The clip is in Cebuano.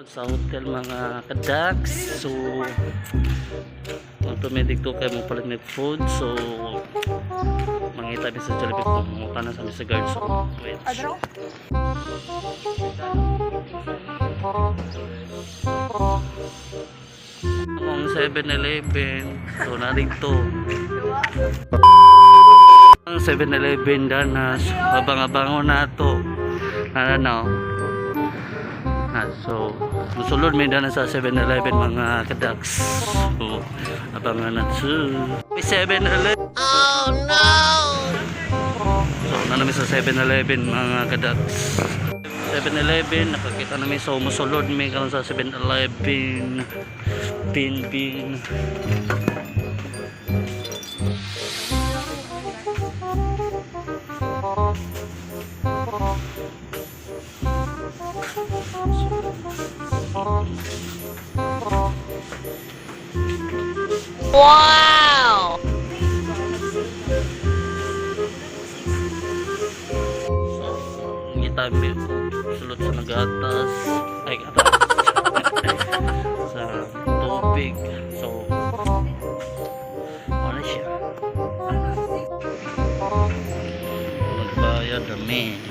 Sa hotel, mga kadaks. So, ang tumidig to kay mo palit may food. So, mangita mi sa Jollibee kung manguta na sa mi sa guard. So, wait. Ang 7-Eleven. So, narito. Ang 7-Eleven danas. Abang-abango na to. Ano na. Ah, so, musulod may dana sa 7-Eleven, mga kadaks. So, abangan na to. May 7-Eleven. Oh no! So, na namin sa 7-Eleven, mga kadaks. 7-Eleven, nakakita namin. So, musulod may karon sa 7-Eleven. Pin, pin. Wow! So, ngita mi sulod sa nagatas. Ay, gatas. Sa tubig. So, wala siya. Magbayad kami.